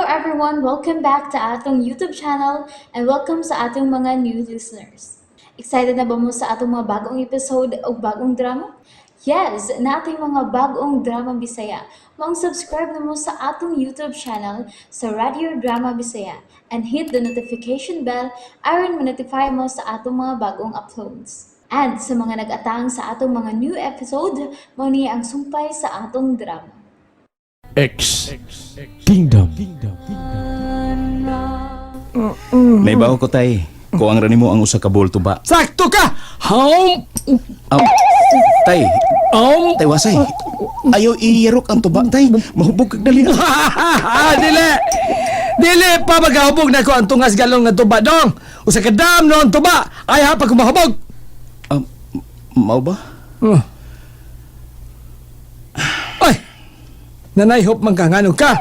Everyone! Welcome back to atong YouTube channel and welcome sa atong mga new listeners. Excited na ba mo sa atong mga bagong episode o bagong drama? Yes! Naa tay mga bagong drama Bisaya. Maong subscribe na mo sa atong YouTube channel sa Radio Drama Bisaya and hit the notification bell aron ma-notify mo sa atong mga bagong uploads. And sa mga nag-atang sa atong mga new episode, mao ni ang sumpay sa atong drama. X Kingdom. Naibaw ko, tay. Kuang ra nimo ang usa ka bowl tuba. Sakto ka! Home! Aw, tay, Om! tay wasay. Ayaw iyarok ang tuba, tay. Mahubog kag dali. Dili! Dili pa magahubog na ko ang tungas galong nga tuba dong! Usa ka dam no ang tuba! Ay ha pag kumahubog! Mao ba? Oh. Ay! Nanay hope man ka ngano ka!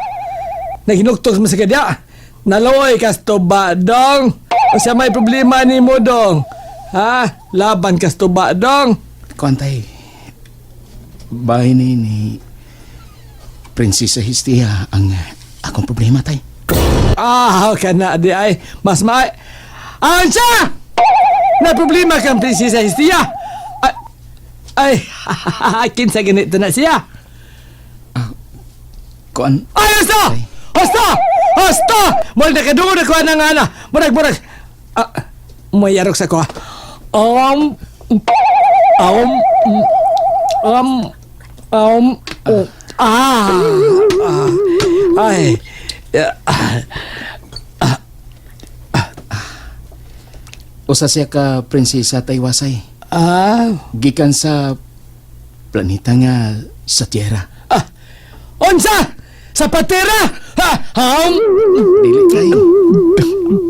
Naghinuktok mo sa kadya! Naloy ka sa tuba dong! Usa may problema ni mo dong! Ha? Laban ka sa tuba dong! Kuan, tay. Bahay ni ni Prinsesa Hestia ang akong problema, tay. Ah, kana di ay mas maay. Ansa! Na problema kang Prinsesa Hestia. Ay, ay kinsa ganito na siya. Kuan, Ay, hasta! Hasta! Hasta! Murag nakadungog na ko ang ana. Murag, murag. Ah, mayarok sa ko. Ah. Um, um, um, um, oh, ah, ah, ay, ah, usa siya ka prinsesa, tay wasay. Ah, Gikan sa planeta nga sa Tierra. Ah, unsa! Sa patera! Ha! Ham! Dili, tay.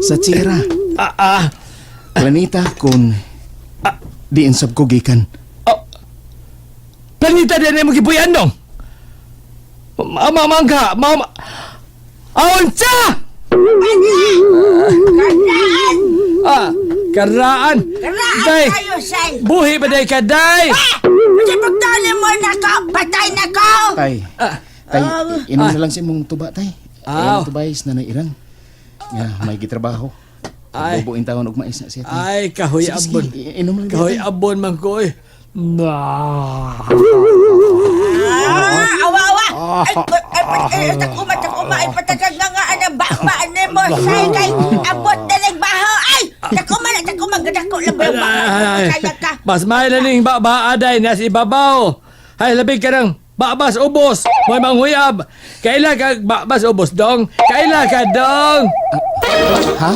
Sa Tierra. Ah, ah. Planeta kun diin sab ko gikan. Oh. Planeta din mo gipuy-an dong. Mama mangga, mama. Ah, unsa! Karaan! Ah, karaan. Karaan Day, kayo, say! buhi ba day ka day? Kasi pagtali mo na ko, patay na ko! Tay. Ah. Tay, inom na lang sa imong tuba, tay. Aw. Aw. Tuba is nanay Irang. Nga, may gitrabaho. Ay. Bubuin taon og mais na siya, tay. Ay, kahoy Sige, abon. sige, inom lang Kahoy tay. abon man ko eh. Nah. Ah, awa, awa! Ay, ay, ay, ay, takuma, takuma, ay, patagag nga nga, anang bakba, ano mo, say, kay, abot na lang baho, ay! Takuma na, takuma, gadako lang ba yung baho, kaya ka. Mas may laning baba aday na si ibabaw. Hay labig ka ng babas ubos. May manghuyab. Kaila ka babas ubos dong. Kaila ka dong. Ha?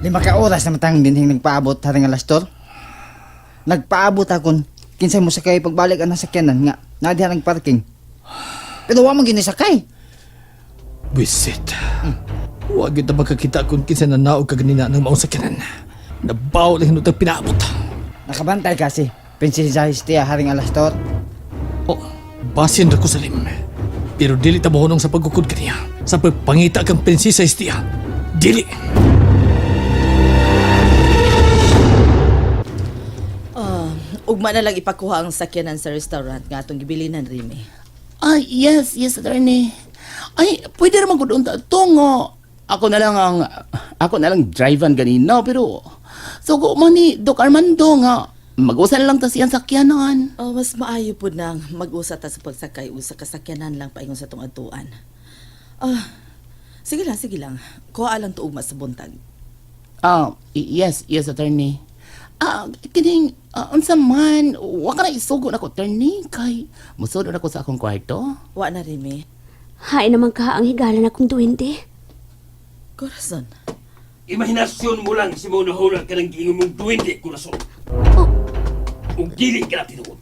5 ka oras na matang dinhing nagpaabot haring alastor. Nagpaabot akon kinsay mo sakay pagbalik ang nasakyanan nga nadiha ng parking. Pero wa man gyud ni sakay. Wisit. Huwag kita magkakita kung kinsa na naog kaganina ng maong sakyanan. Nabaw lang hinutang pinaabot. Nakabantay kasi Prinsesa Hestia haring alastor. Oh, basin ra ko sa lim. Pero dili ta mohunong sa pagkukod kaniya. Sa pagpangita kang Prinsesa Hestia. Dili. Ah, ugma na lang ipakuha ang sakyanan sa restaurant nga atong gibilinan Rimi. Ay, yes, yes, attorney. Ay, pwede naman ko doon ta nga. Ako na lang drivean ganina, pero sugo man ni Doc Armando nga mag-usa na lang ta siyang sakyanan. Oh, mas maayo pud nang mag-usa ta sa pagsakay usa ka sakyanan lang paingon sa tong adtuan. Ah, sige lang, sige lang. Kuha lang to ugma sa buntag. Ah, yes, yes, attorney. Ah, kining unsa man, wa ka na isugo nako, attorney, kay musulod ako sa akong kwarto. Wa na Rimi. Hain naman ka ang higala na kong duwende. Corazon. Imahinasyon mo lang si Mona Hula ka ng giingon mong duwende, Corazon. Oh. Ug dili ka na tinuod.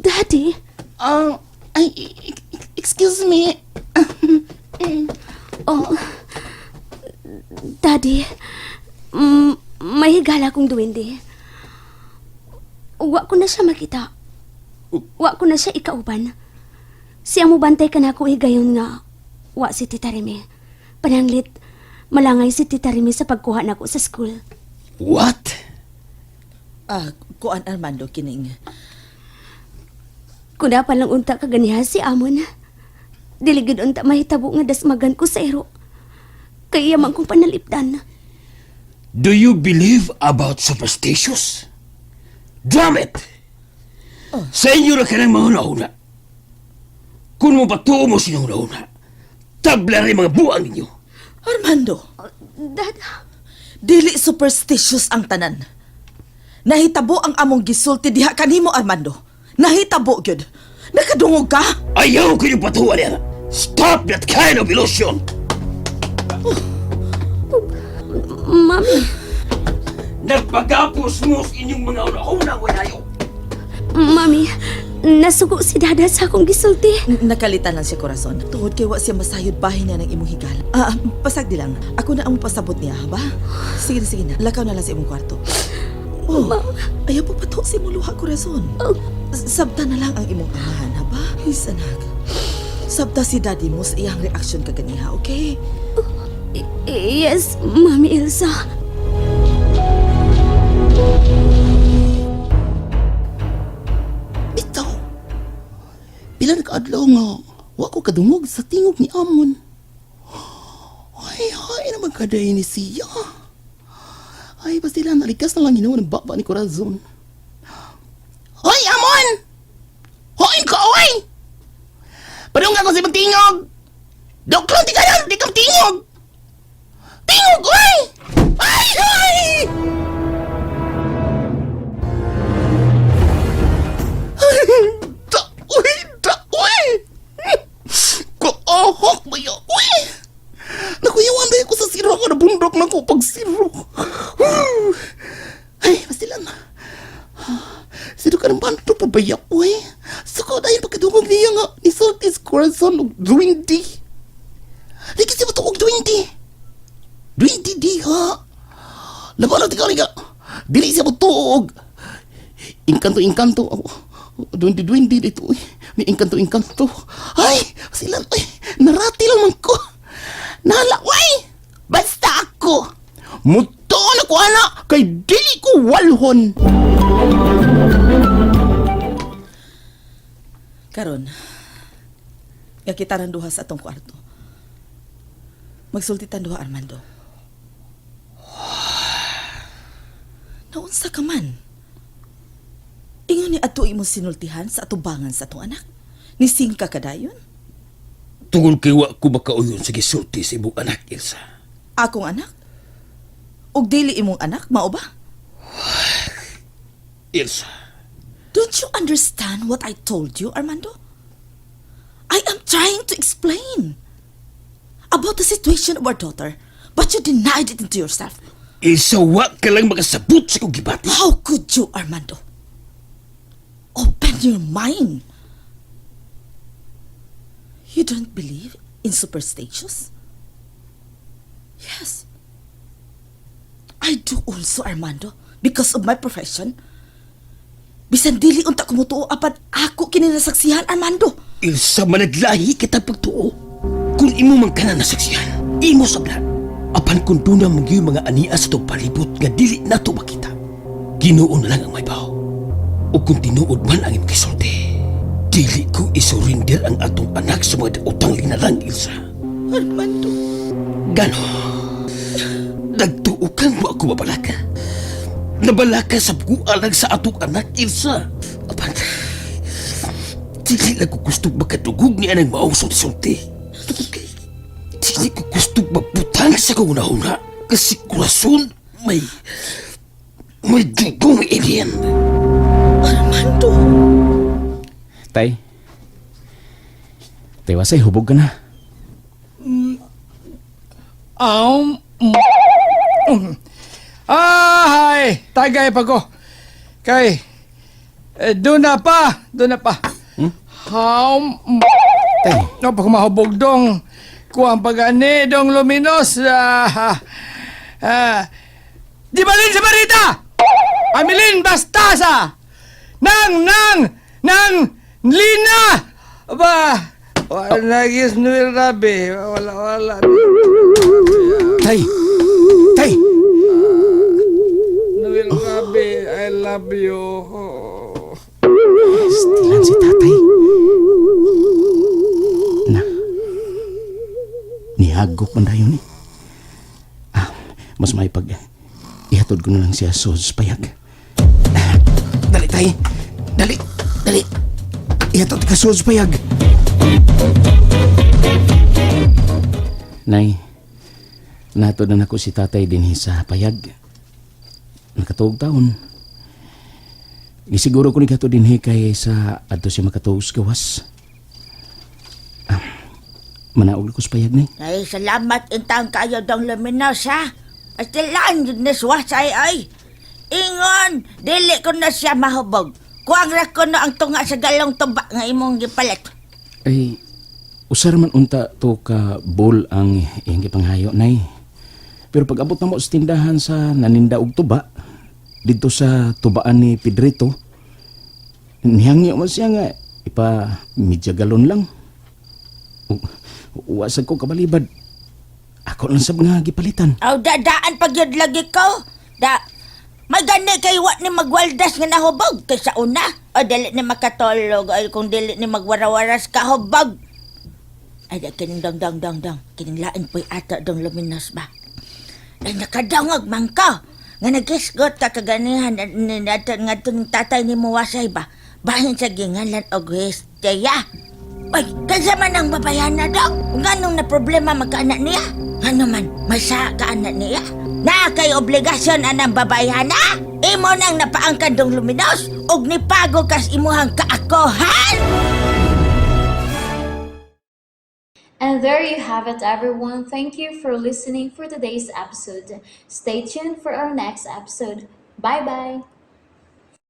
Daddy, Ah, ay, excuse me. Oh. Daddy, may higala kong duwende. Wa ko na siya makita. Wa ko na siya ikauban. Siya mo bantay ka na ako higayon nga wa si Tita Remy. Pananglit, malangay si Tita Remy sa pagkuha nako sa school. What? Ah, kuan Armando kining. Kuna pa lang unta kaganiha si Amon. Dili gid unta mahitabo nga dasmagan ko sa iro. Kay iya man kong panalipdan. Do you believe about superstitious? Damn it! Sa inyo na ka ng mahuna-huna. Kung mo patuo mo sinahuna-huna, tabla rin mga buang ninyo. Armando, Dada, dili superstitious ang tanan. Nahitabo ang among gisulti diha kanimo, Armando. Nahitabo gyud. Nakadungog ka? Ayaw ko yung patuwa niya. Stop that kind of illusion! Mami, Nagpagapos mo sa inyong mga una-unang wayayo. Mami, nasugo si Dada sa akong gisulti. Nakalitan lang siya, Corazon. Tungod kay wa siya masayod bahin niya ng imong higala. Ah, pasag di lang. Ako na ang pasabot niya, ha ba? Sige na, sige na. Lakaw na lang sa imong kwarto. Oh, ayaw pa pato sa imong luha, Corazon. Sabta na lang ang imong amahan, ha ba? His anak. Sabta si daddy mo sa iyang reaksyon kaganiha, okay? Yes, Mami Elsa. Bitaw. Pila na kaadlaw nga wa ko kadungog sa tingog ni Amon. Ay, ay naman kaday ni siya. Ay, basta nalikas na lang hinawa ng baba ni Corazon. Hoy, Amon! Hoy, ka, oy! Padung ako sa imong tingog! Doklon, di ka lang! Di ka tingog! Tingog, oy! Ay, ay! Daoy! Daoy! Kaahak ba ya? Uy! Nakuyawan ba ko sa siro ko? Nabundok na ko pag siro. Ay, basta lang. Sino ka ng banto pa ba ya? Uy! Suko dahil pagkadungog niya nga ni Saltis Corazon og Duwindi. Di kasi mo og Duwindi. Duwindi di ha. Laban na ikaw nga. Dili siya mo tuog. Engkanto, engkanto. Oh, duwende, duwende dito. Uy. May engkanto, engkanto. Ay, sila, ay, narati lang man ko. Nala, uy! Basta ako. Muto na ko, ana, kay dili ko walhon. Karon, nga kita ran duha sa atong kwarto. Magsulti tan duha, Armando. Naunsa ka man? Ingon ni ato imong sinultihan sa atubangan sa atong anak. Nisingka ka dayon? Tungol kay wa ko makauyon sa gisulti sa imong anak, Elsa. Akong anak? Og dili imong anak, mao ba? Elsa, Don't you understand what I told you, Armando? I am trying to explain about the situation of our daughter, but you denied it into yourself. Elsa, wa ka lang makasabot sa kong gibati. How could you, Armando? Open your mind. You don't believe in superstitions? Yes. I do also, Armando, because of my profession. Bisan dili unta kumutuo apan ako kini nasaksihan, Armando. Elsa, managlahi kita pagtuo. Kung imo man ka na nasaksihan, imo sabla. Apan kung doon na magyuy mga ania sa itong palibot nga dili na to makita, Ginoo na lang ang may baho. O kung tinuod man ang imong gisulti, dili ko isurrender ang atong anak sa mga utang linalang, Elsa. Armando. Gano, nagtuo kang wa ako mabalaka. Nabalaka sa bualag sa atong anak, Elsa. Apan, dili lang ko gusto makadugog ni anang maong sulti-sulti. Tungod kay, dili ko gusto mabutang sa kong una-una. Kasi kurason may dugong alien. Armando. Tay. Tay, wasay, hubog ka na. Um, mm. Ay, tagay pa ko. Kay, eh, doon na pa, doon na pa. Hmm? Tay. No, pag mahubog dong. Kuha ang pagani dong luminos. Ah, ah. Di balin sa barita! Amilin bastasa! Nang, nang, nang, lina! Ba, wala nagis nuwil rabi. Wala, wala. Tay! Tay! Noel Rabi, I love you. Stilan si tatay. Gihagok man dayon ni. Ah, mas may pag ihatod ko na lang siya sa payag. Ah, dali tay. Dali, dali. Ihatod ka sa payag. Nay, natod na nako si tatay dinhi sa payag. Nakatuog taon. Gisiguro ko ni kato dinhi kay sa adto siya makatuog sa gawas. Ah, manaog ko sa payag, nay. Ay, salamat intang kayo dong luminos, ha? Pastilan, yun na suwasay, ay. Ingon, dili ko na siya mahubog. Kuang ra ko na ang tunga sa galong tuba nga imong gipalit. Ay, usar man unta to ka bowl ang iyang gipanghayo, nay. Pero pag abot na mo sa tindahan sa naninda og tuba, didto sa tubaan ni Pedrito, nihangyo man siya nga ipa medya galon lang. Wa sad ko kabalibad. Ako lang sab nga gipalitan. Aw, dadaan pag yun lagi ko. Da, may gani kay wa ni magwaldas nga nahubog kay sa una. O dili ni makatulog ay kung dili ni magwarawaras kahubog. Ay, da, kining dong dong dong dong. Kining lain po'y ato dong luminos ba. Ay, nakadangog man ka. Nga nagisgot ka kaganihan ni nga tatay ni Muwasay ba. Bahin sa gingalan og hesteya. Ay, kansa man ang babayana daw. Nganong na problema magkaanak niya? Ngano man, may sa kaanak niya? Na kay obligasyon anang babayana? Imo nang napaangkan dong luminos ug nipago kas imuhang kaakohan! And there you have it, everyone. Thank you for listening for today's episode. Stay tuned for our next episode. Bye bye.